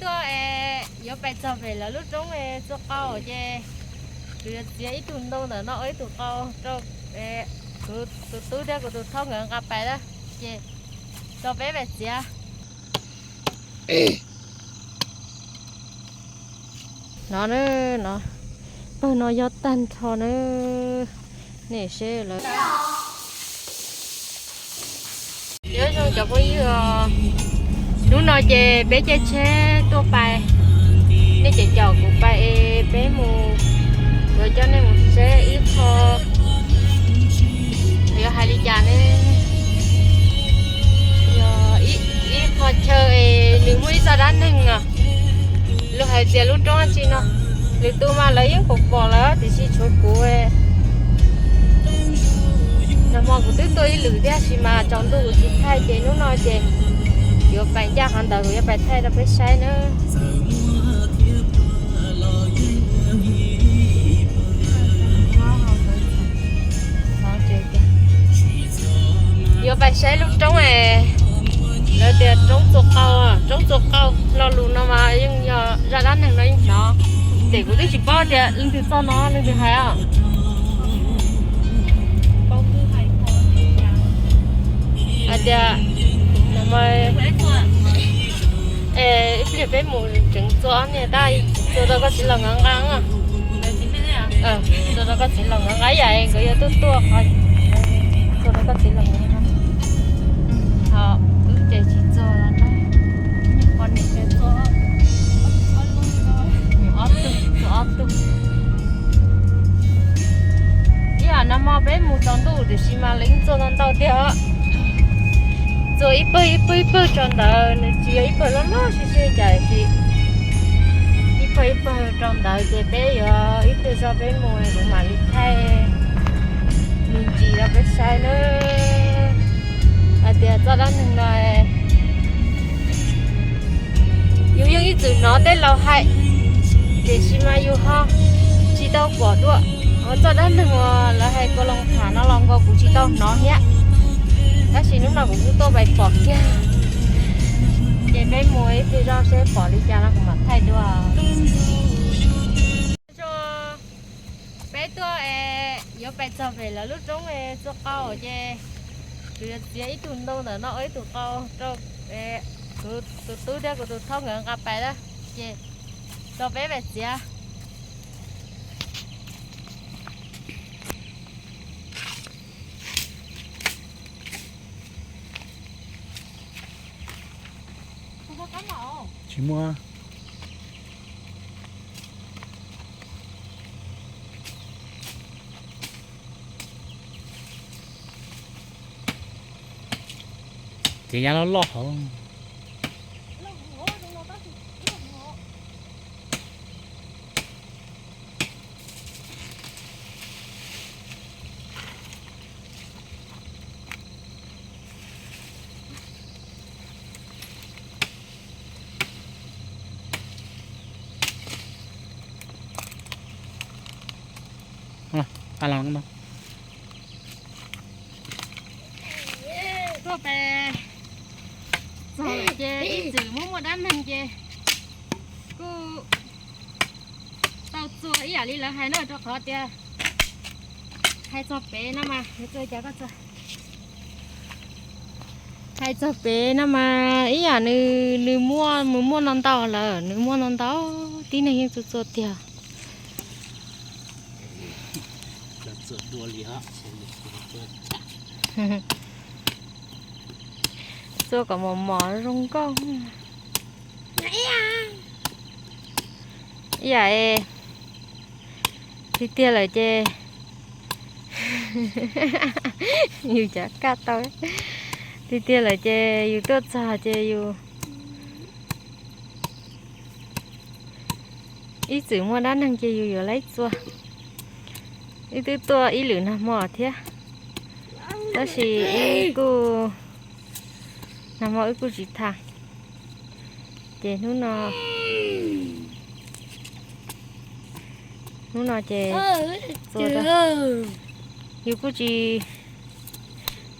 Tuaj es yuav pais txog pem lawv lub roob Txua Qau ces kuv yuav txiav ib tug ntoo ntawm no ua ib tug qau rau kuv tus tub thiab kuv tus thaub nkawd nqa pais na, ces tso peb pais txiav. No na, no, pawg no yog tag nrho na, nej seb lawv. Nyob zoo cov phooj ywg os, hnub no ces peb caij tsheb tuaj pais, nej ces caum kuv pais es peb mus, kuv coj nej mus saib ib qho, yuav hais li cas ne, yog ib qho chaw es nws muaj ib txoj dab neeg os. Luag hais tias lub roob dab tsi no, lwm tus mas lawv yeej pom pom lawm tiam sis tshuav kuv. Nag hmo kuv twb tuaj ib lwm thiab sis mas tsaus ntuj kuv tsis thaij ces hnub no ces yuav pais ncaj qhov ntawd kuv yuav pais thaij rau peb saib na. Yuav pais saib lub roob es lawv tias roob Txua Qau, roob Txua Qau lo lus no mas yeej yog zaj dab neeg no yeej hnov, ces kuv twb tsis paub tias leej twg txog no leej twg hais os. Hais tias, es ib pliag peb mus tseev txua ob niag tab, txua rau koj txiv laus nkawd nqa, txua rau koj txiv laus nkawd nqa ib yam nkawd yuav tuaj tuaj qhov, txua rau koj txiv laus nkawd nqa. Ho wb ces tsis txua, qhov niam ces txua ob tug, txua ob tug. Ib yam nag hmo peb mus tsaus ntuj tiam sis mas lawv yeej txua ntau ntau tiag os. Txua ib pawg ib pawg ib pawg tso ntawd, nws tsis yog ib pawg loj loj sib sib cas tiam sis ib pawg ib pawg rau ntawd ces peb yuav ib pliag zog peb mus kuv mam li thaij me ntsis rau peb saib nawb. Hais tias txoj dab neeg no yus yeej ib txwm hnov tej laus hais, tiam sis mas yus ho tsis tau pom dua. Ho txoj dab neeg uas lawv hais Kos Loos Tham no los nkaus kuv tsis tau hnov thiab, tab sis hnub no kuv kuj tuaj pais pom kiag. Ces peb mus ib pliag zog seb pom li cas no kuv mam thaij dua. Peb tuaj es yuav pais txog pem lawv lub roob Txua Qau ces kuv yuav txiav ib tug ntoo ntawm no ua ib tug qau rau kuv tus tub thiab kuv tus thaub nkawd nqa pais na, ces tso peb pais txiav. Tsis muaj. Ces nyab loj loj hauv. Tuaj pem txog lawm ces ib txwm muaj muaj dab neeg ces kuj tau txua ib yam li lawv hais no rau qhov tias hais txog pem no mas, hais txog pem no mas ib yam nws, nws muaj, nws muaj no ntau lawm, nws muaj no ntau, tib neeg yeej txua txua tiag. Txua kom mos mos zoo nkauj. Ib yam, tiag tiag lawm ces yus cav kaj tau. Tiag tiag lawm ces yus tuaj txog ces yus ib txwm muaj dab neeg ces yus yuav laib txua. Wb twb tuaj ib lwm nag hmo thiab, tab sis wb kuj, nag hmo wb kuj tsis tham. Ces hnub no, hnub no ces txua, yus kuj tsis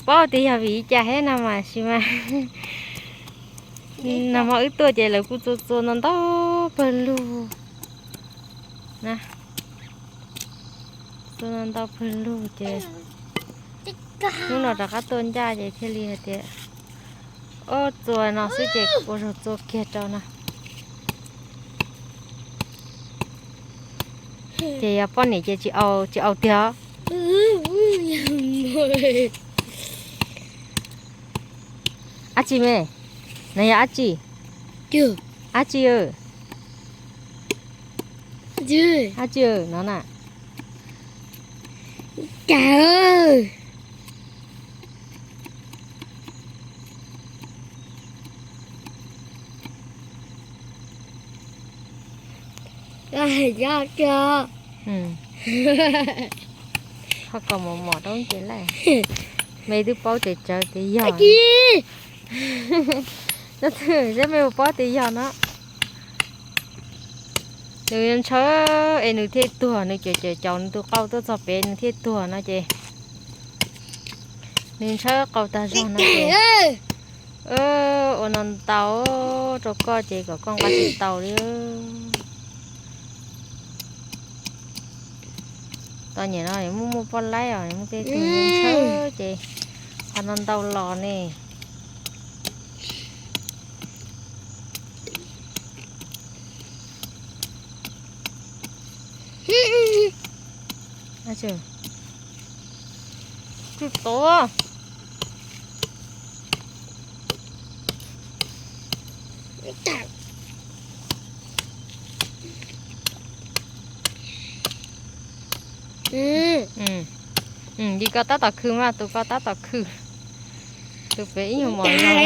paub tias yog vim li cas thiab no mas sis mas Nag hmo wb tuaj ces lawv kuj txua txua ntau ntau pawg lug na, txua ntau ntau pawg lug ces hnub no rov qab tuaj ncaj ces thiaj li hais tias, o, txua no xwb ces ua zaug txua kiag rau no. Ces yog poj niam ces tsis au, tsis au tiag. Ab tsi me, no yog ab tsi? Ab tsi? Ab tsi no na? Ho kom mos mos rau ces lawm. Me twb paub ces tsawv tias yog. Tab sis seb me puas paub tias yog no. Nws ntshaw es nws thiaj tuag, nws caum caum caum nws tus qau tuaj txog pem nws thiaj tuag no ces nws ntshaw qau tag zog no ces ua no ntau rau koj ces kom koj nqa tsis tau li. Tau nyam no muaj muaj poj laib os, muaj tej tug ntshaw ces qhov no ntau los ne. Tsis tau. Li koj tab tom khw mas, tus koj tab tom khw, tus pem ib nyuag mos zog.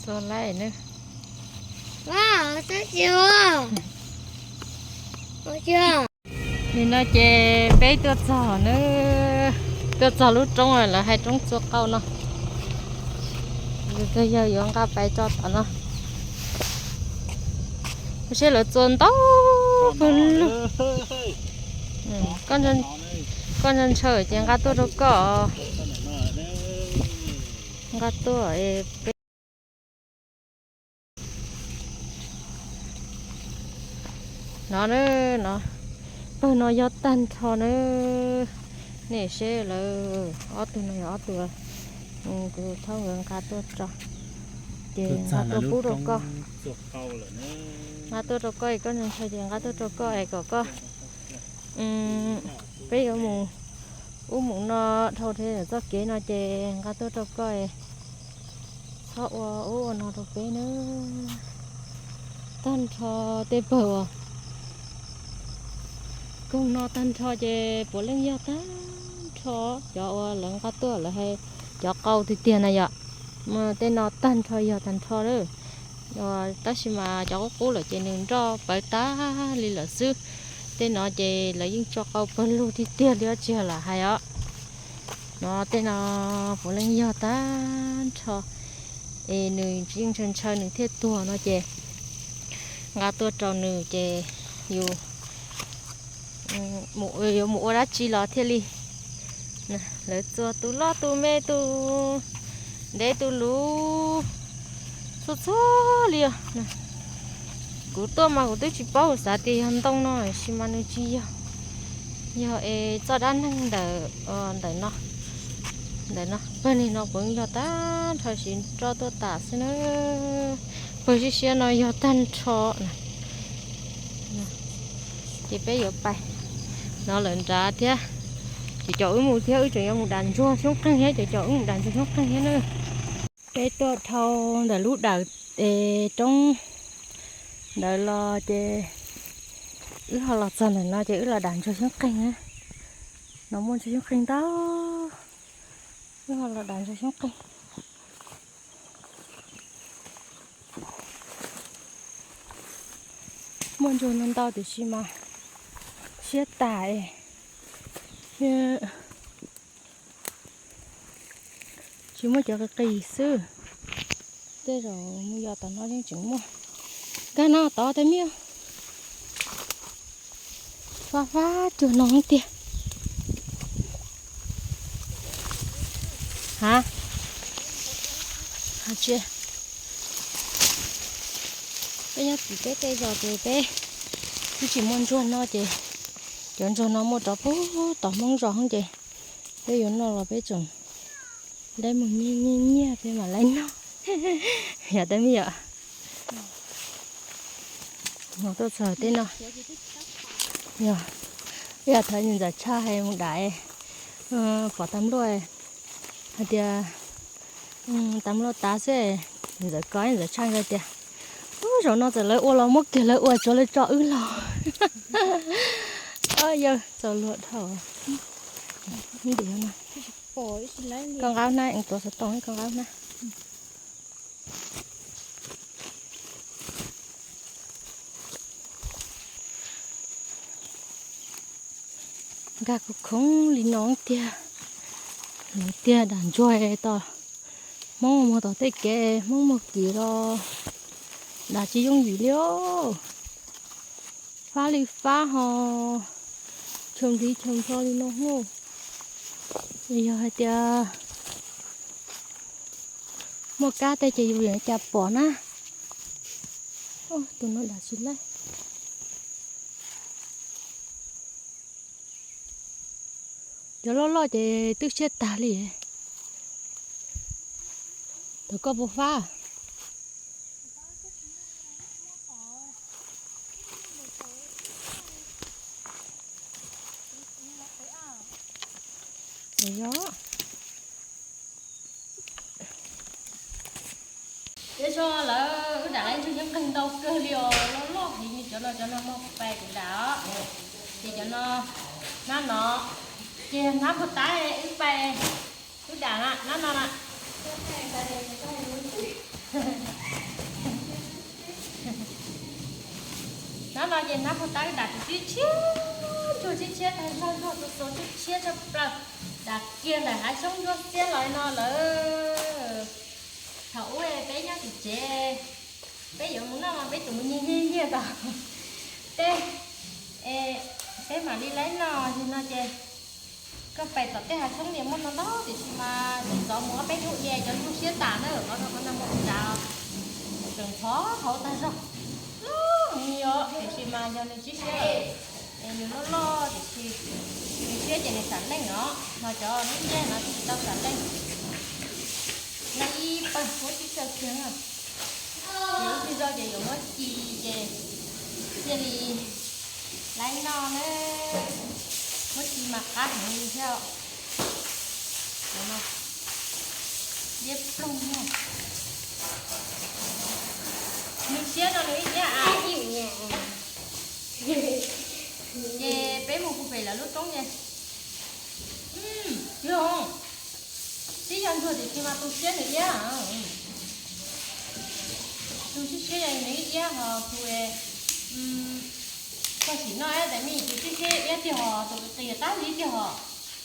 Txua laib na. Nim no ces peb tuaj txog na, tuaj txog lub roob lawv hais roob txua qau no. Yog yuav nqa pais tso tom no. Seb lawv txua ntau pawg lug. Koj ntshaw ntshaw ces nqa tuaj rau koj. Nqa tuaj peb. No na, no, pawg no yog tag nrho na. Nej seb lawv ob tug no yog ob tug kuv thaub nkawd nqa tuaj tso, ces nqa tuaj pub rau koj. Nqa tuaj rau koj es koj ntshaw ces nqa tuaj rau koj es kom koj, peb yuav mus ub mus no dhau txoj kev no ces nqa tuaj rau koj es txhob ua ub ua no rau peb na. Tag nrho tej pawg uas koog no tag nrho ces puav leej yog tag nrho cov uas lawv nqa tuaj lawv hais cov qau tiag tiag na yom. Tej no tag nrho yog tag nrho lawm. Tab sis mas cov qub qub lawm ces nws nroj pawv tag li lawm xwb. Tej no ces lawv yeej tso qau pawg lug tiag tiag li os, tsis yog lam hais os. No tej no puav leej yog tag nrho, es nws yeej ntshaw ntshaw nws thiaj tuag no ces nqa tuaj rau nws ces yus yuav mus ua dab tsi los thiaj li. Lawv txua tus loj tus me tus ntev tus luv txhua txhua li os. Kuv tuaj mas kuv twb tsis paub, kuv xav tias yog ntoo no tab sis mas nws tsis yog. Yog es txoj dab neeg ntawm, ntawm no, ntawm no pawg nim no puav leej yog tag nrho, siv roj tuaj tas xwb na. Pawg siab siab no yog tag nrho. Ces peb yuav pais no lawm nrad thiab. Ces cov wb mus thiab, wb tseem yuav mus dam ntsuag xyoob qeeg thiab, ces cov wb mus dam ntsuag xyoob qeeg thiab na. Peb tuaj dhau ntawm lub dawm es roob ntawd los ces wb ho los txog ntawm no ces wb los dam ntsuag xyoob qeeg na. No muaj ntsuag xyoob qeeg ntau, wb ho los dam ntsuag xyoob qeeg. Muaj ntsuag no ntau tiam sis mas siab tas es tsis muaj cov qis qis xwb. Tej zaum mus yos tom no yeej tseem muaj. Nkag no tod tej miaj, fab fab cuag no tiag. Ha, ha tsi, peb nyob tim peb tej zos ces peb twb tsis muaj ntsuag no ces cov ntsuag no muaj rov pug tom Hmoob zos ces peb yuav noj los peb tseem laib mus nyiag nyiag nyiag peb mam laib noj. Yog tej me yom, tuaj txog tej no, yog, yog thov niam ntxawm tshaj hais mus dam, pom tas npluaj hais tias tas npluaj tav xwb, niam ntxawm kov niam ntxawm tshaj nkawd tias, ub, zaum no txawm lawv ua los muab kiag lawv ua tsuav lawv tso wb los. Yawg txaus luag dhau. Koj nqaub na, tuav xov tooj koj nqaub na. Nkag khoov khoov li no tiag, luv tiag dam ntsuag tos Hmoob mus tom tej kev Hmoob mus kim los dam tsis yooj yim li os. Fab li fab ho chaw nqhis chaw nplho li no hos. Yog hais tias muaj kab tej ces yus yuav cas pom na. Tus no dam tsis laib. Cov loj loj ces twb siab tag li. Thaum koj puas fab? Yog. Tiam sis lawv wb dam lawv ntsuag yeej nqeeg ntau kawg li os, loj loj heev li. Cov no cov no muaj pais kuv dam os. Ces cov no, hnab no, ces hnab puag ta wb pais, wb dam na, hnab no na. Hnab no ces hnab puag ta wb dam tsis tshiab, ntsuag tshiab tshiab tag zog, ntsuag xuas xuas tshiab tshiab tshaj plaws, dam kiag ntawm hav xyoob ntsuab xiab los no lawm. Thaum ub peb nyob tim tsev, peb yuav mus noj mas peb tseem mus nyiag nyiag nyiag tom tej, peb mam li laib noj. Yog no ces koj pais tom tej hav xyoob niam muaj ntau ntau tiam sis mas tsis txov mus ob peb hnub ces cov ntsuag siab tas na, qhov no qhov no muaj ua cas tseem ntxhov hauv tag zog. Loj heev li os, tiam sis mas yog nws tshiab tshiab lawm, es nws loj loj tiam sis nws siab ces nws xam leej os, ho cov lub ntiaj no tsis tau xam leej. Laib ib pawg muab tsib caug kiag na. Ces ib pliag zoj ces yuav muab ci ces thiaj li laib noj na. Muab ci mas qab heev li thiab. Liab ploog no. Nws siab no nws ib iab a. Ces peb mus puag pem lawv lub roob ces, yog, twb yog ntsuag tiam sis mas tus siab nws iab. Tus siab siab yog nws ib iab ho tus, koj sim noj ib tais mij tus siab siab iab tiag hos, tus qis qab li tiag hos.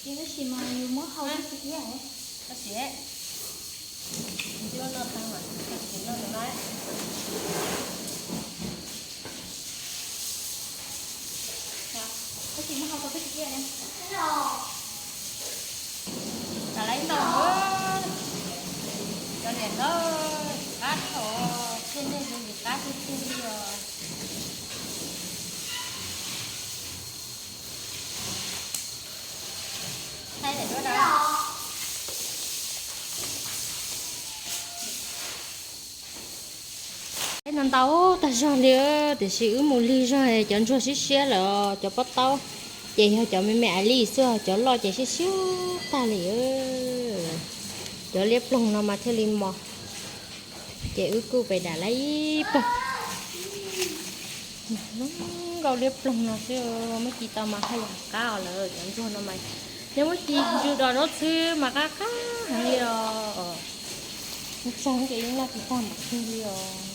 Ces tab sis mas yus muab hau tab sis iab. Tab sis, tab sis no tus no. Tab sis muab hau tau tab sis iab. Tam laiv ntau, cov niam ntawd qab thiab os, thiaj nej tus ntxim qab tiag tiag li os. Thaij daim duab rau. Peb no ntau tag zog li, tiam sis wb mus lig zog cov ntsuag siab siab lawm, cov pob taub ces yog cov me me ais li xwb, cov loj ces siab siab tag li. Cov liab ploog no mas thiaj li mos. Ces wb kuj pem dam laiv ib pawg. Zoo nkauj liab ploog no xwb, muab ci tau mas haj yam qab os lawm. Cov ntsuag no mas yog muab ci ntsw dos zaub txhwb mas qab qab heev li os. Ntsuag ces yeej noj tsis tag npaum twg li os.